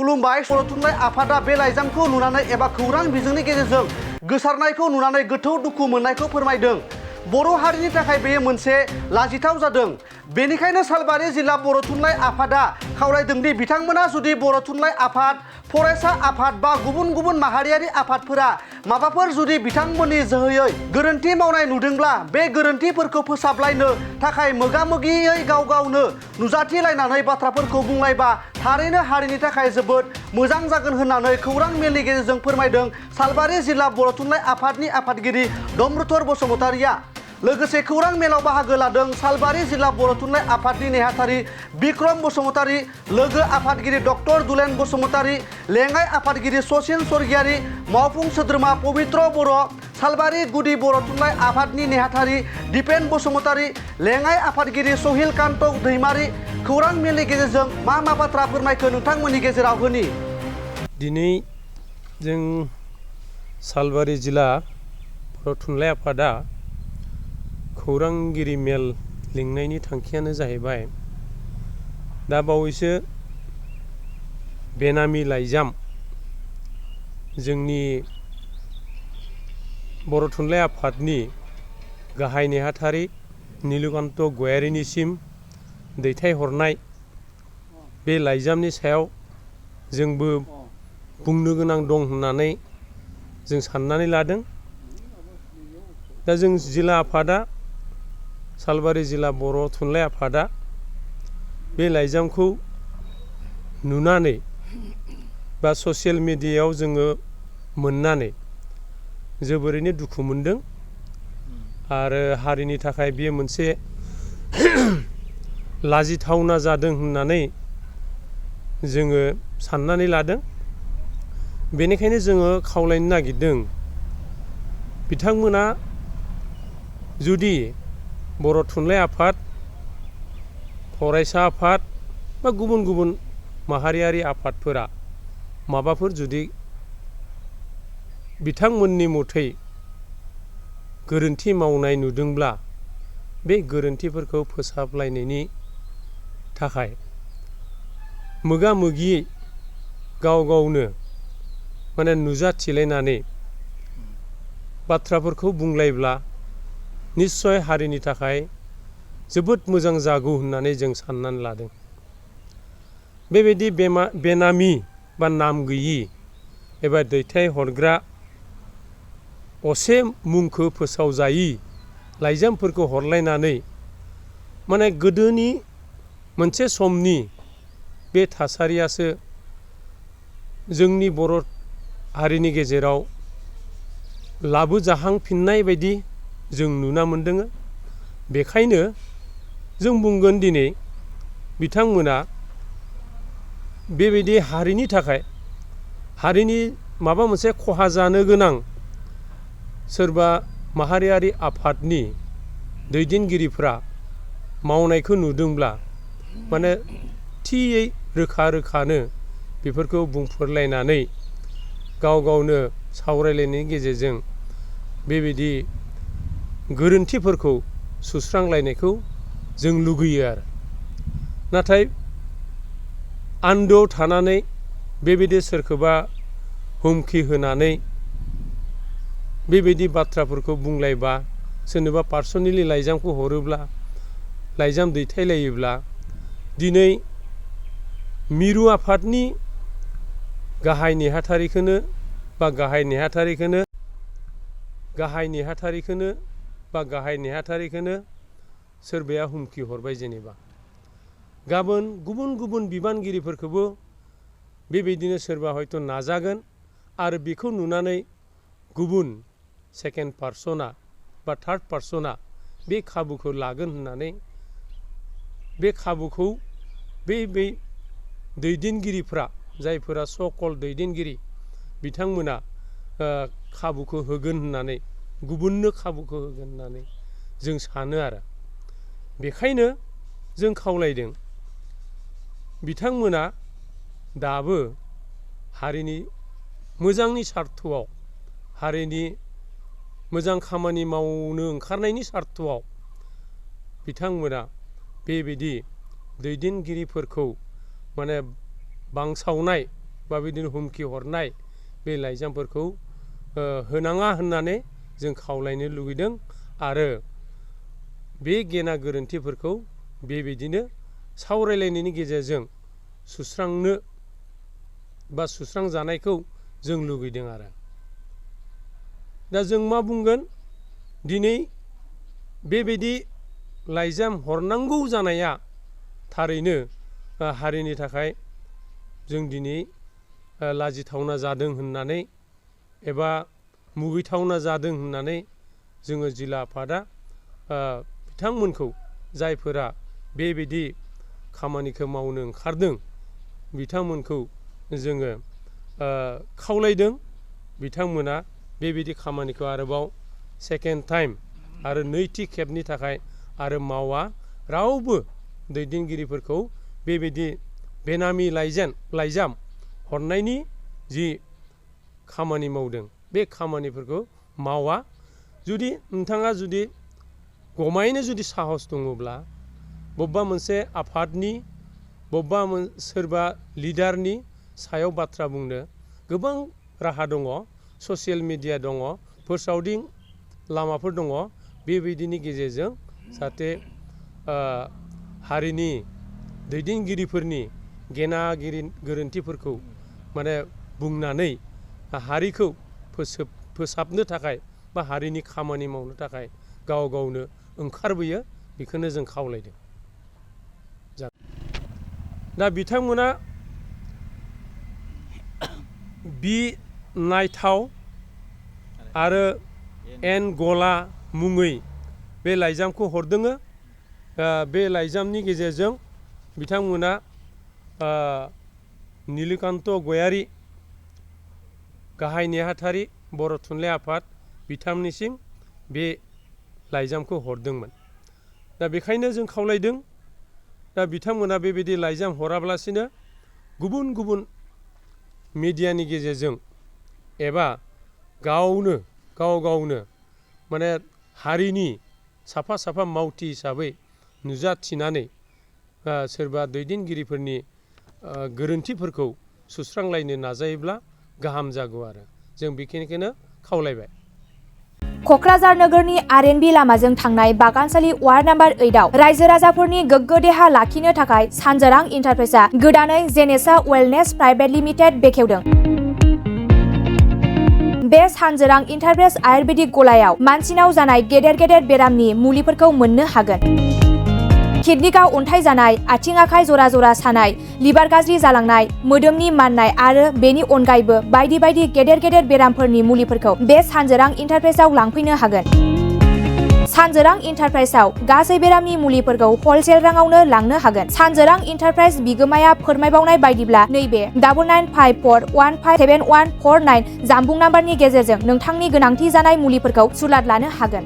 खुलुमबाय बर' थुनलाइ आफादा बे लाइजामखौ नुनानै एबा खौरां बिजोंनि गेजेरजों गोसारनायखौ नुनानै गोथौ दुखु मोननायखौ फोरमायदों। बर' हारिनि थाखाय बेयो मोनसे लाजिथाव जादों। बेनिखायनो सालबारि जिल्ला बर' थुनलाइ आफादा खावलायदोंदि बिथांमोना जुदि बर' थुनलाइ आफाद, फरायसा आफाद बा गुबुन गुबुन माहारियारि आफादफोरा माबाफोर जुदि बिथांमोननि जोहैयै गोरोन्थि मावनाय नुदोंब्ला बे गोरोन्थिफोरखौ फोसाबलायनो थाखाय मोगा-मोगियै गाव गावनो नुजाथिलायनानै बाथ्राफोरखौ बुंलायबा थारैनो हारिनि थाखाय जोबोद मोजां जागोन होननानै खौरां मेलनि गेजेरजों फोरमायदों सालबारि जिल्ला बर' थुनलाइ आफादनि आफादगिरि डमरुधर बसुमतारिया। लोगोसे खौरां मेलाव बाहागो लादों सालबारि जिल्ला बर' थुनलाइ आफादनि नेहाथारि बिक्रम बसुमतारि, लोगो आफादगिरि डक्टर दुलेन बसुमतारि, लेङाइ आफादगिरि सचिन स्वर्गियारि, मावफुं सोद्रोमा पबित्र बर', सालबारि गुदि बर' थुनलाइ आफादनि नेहाथारि दिपेन बसुमतारि, लेङाइ आफादगिरि सहिल कान्त दैमारि। खौरां मेलनि गेजेरजों मा बाथ्रा फोरमायखो नोंथांमोननि गेजेराव होनि। दिनै जों सालबारि जिल्ला बर' थुनलाइ आफादा खौरांगिरि मेल लिंनायनि थांखियानो जाहैबाय दा बावैसो बेनामि लाइजाम जोंनि बर' थुनलाइ आफादनि गाहाय नेहाथारि नीलकान्त गयारिनिसिम दैथायहरनाय बे लाइजामनि सायाव जोंबो बुंनो गोनां दं होननानै जों साननानै लादों। दा जों जिल्ला आफादा सालबारि जिल्ला बर' थुनलाइ आफादा बे लाइजामखौ नुनानै बा ससियेल मिडियायाव जोङो मोननानै जोबोरैनो दुखु मोनदों आरो हारिनि थाखाय बेयो मोनसे लाजिथावना जादों होननानै जोङो साननानै लादों। बेनिखायनो जोङो खावलायनो नागिरदों बिथांमोना जुदि बर' थुनलाइ आफाद, फरायसा आफाद बा गुबुन गुबुन माहारियारि आफादफोरा माबाफोर जुदि बिथांमोननि मथै गोरोन्थि मावनाय नुदोंब्ला बे गोरोन्थिफोरखौ फोसाबलायनायनि थाखाय मोगा-मोगि गाव गावनो माने नुजाथिलायनानै बाथ्राफोरखौ बुंलायब्ला निस्सय हारिनि थाखाय जोबोद मोजां जागौ होननानै जों साननानै लादों। बेबायदि बेनामि बा नाम गैयि एबा दैथायहरग्रा असे मुंखौ फोसावजायि लाइजामफोरखौ हरलायनानै माने गोदोनि मोनसे समनि बे थासारियासो जोंनि बर' हारिनि गेजेराव लाबोजाहांफिननाय बायदि जों नुना मोनदों। बेखायनो जों बुंगोन दिनै बिथांमोना बेबायदि हारिनि थाखाय हारिनि माबा मोनसे खहा जानो गोनां सोरबा माहारियारि आफादनि दैदेनगिरिफ्रा मावनायखौ नुदोंब्ला माने थियै रोखा रोखानो बेफोरखौ बुंफोरलायनानै गाव गावनो सावरायलायनायनि गेजेरजों बेबायदि गोरोन्थिफोरखौ सुस्रांलायनायखौ जों लुगैयो आरो। नाथाय आन्दोआव थानानै बेबायदि सोरखौबा हुमखि होनानै बेबायदि बाथ्राफोरखौ बुंलायबा सोरनोबा पार्सनेलि लाइजामखौ हरोब्ला लाइजाम दैथायलायोब्ला दिनै मिरु आफादनि गाहाय नेहाथारिखौनो बा गाहाय नेहाथारिखौनो सोरबाया हुमखि हरबाय जेनेबा गाबोन गुबुन गुबुन बिबानगिरिफोरखौबो बेबायदिनो सोरबा हयथ' नाजागोन आरो बेखौ नुनानै गुबुन सेकेन्ड पार्सना बा थार्ड पार्सना बे खाबुखौ लागोन होननानै बे खाबुखौ बै दैदेनगिरिफ्रा जायफोरा सकल दैदेनगिरि बिथांमोना खाबुखौ होगोन होननानै गुबुननो खाबुखौ होगोन होननानै जों सानो आरो। बेखायनो जों खावलायदों बिथांमोना दाबो हारिनि मोजांनि सार्थआव हारिनि मोजां खामानि मावनो ओंखारनायनि सार्थआव बिथांमोना बेबायदि दैदेनगिरिफोरखौ माने बांसावनाय बा बिदिनो हुमखि हरनाय बे लाइजामफोरखौ होनाङा होननानै जों खावलायनो लुगैदों आरो बे गेना गोरोन्थिफोरखौ बेबायदिनो सावरायलायनायनि गेजेरजों सुस्रांनो बा सुस्रांजानायखौ जों लुगैदों आरो दा जों मा बुंगोन दिनै बेबायदि लाइजाम हरनांगौ जानाया थारैनो हारिनि थाखाय जों दिनै लाजिथावना जादों होननानै एबा मुगैथावना जादों होननानै जोङो जिल्ला आफादा बिथांमोनखौ जायफोरा बेबायदि खामानिखौ मावनो ओंखारदों बिथांमोनखौ जोङो खावलायदों बिथांमोना बेबायदि खामानिखौ आरोबाव सेकेन्ड टाइम आरो नैथि खेबनि थाखाय आरो मावा रावबो दैदेनगिरिफोरखौ बेबायदि बेनामि लाइजाम हरनायनि जि खामानि मावदों बे खामानिफोरखौ मावा जुदि नोंथाङा जुदि गमायैनो जुदि साहस दङब्ला बबेबा मोनसे आफादनि बबेबा सोरबा लिडारनि सायाव बाथ्रा बुंनो गोबां राहा दङ ससियेल मिडिया दङ फोसावदिं लामाफोर दङ बेबायदिनि गेजेरजों जाहाथे हारिनि दैदेनगिरिफोरनि गेना गोरोन्थिफोरखौ माने बुंनानै हारिखौ फोसाबनो थाखाय बा हारिनि खामानि मावनो थाखाय गाव गावनो ओंखारबोयो बेखौनो जों खावलायदों दा बिथांमोना बि नायथाव आरो एन गला मुङै बे लाइजामखौ हरदोङो बे लाइजामनि गेजेरजों बिथांमोना नीलकान्त गयारी गाहाय नेहाथारि बर' थुनलाइ आफाद बिथांनिसिम बे लाइजामखौ हरदोंमोन दा बेखायनो जों खावलायदों दा बिथांमोना बेबायदि लाइजाम हराब्लासिनो गुबुन गुबुन मिडियानि गेजेरजों एबा गाव गावनो माने हारिनि साफा मावथि हिसाबै नुजाथिनानै सोरबा दैदेनगिरिफोरनि गोरोन्थिफोरखौ सुस्रांलायनो नाजायोब्ला गाहाम जागौ आरो जों बेखिनिखौनो खावलायबाय क'क्राझार नोगोरनि आर.एन.बि लामाजों थांनाय बागानसालि वार्ड नाम्बार 8आव रायजो राजाफोरनि गोग्गो देहा लाखिनो थाखाय सानजोरां इन्टारप्राइजआ गोदानै जेनेसा वेलनेस प्राइभेट लिमिटेड बेखेवदों। बे सानजोरां इन्टारप्राइज आयुर्वेदिक गलायाव मानसिनाव जानाय गेदेर बेरामनि मुलिफोरखौ मोननो हागोन। किडनिकआव अन्थाइ जानाय, आथिं आखाइ जरा सानाय, लिभार गाज्रि जालांनाय, मोदोमनि माननाय आरो बेनि अनगायैबो बायदि गेदेर बेरामफोरनि मुलिफोरखौ बे सानजोरां इन्टारप्राइजआव लांफैनो हागोन। सानजोरां इन्टारप्राइजआव गासै बेरामनि मुलिफोरखौ हलसेल राङावनो लांनो हागोन। सानजोरां इन्टारप्राइज बिगोमाया फोरमायबावनाय बायदिब्ला नैबे 9954157149 जानबुं नाम्बारनि गेजेरजों नोंथांनि गोनांथि जानाय मुलिफोरखौ सुलाद लानो हागोन।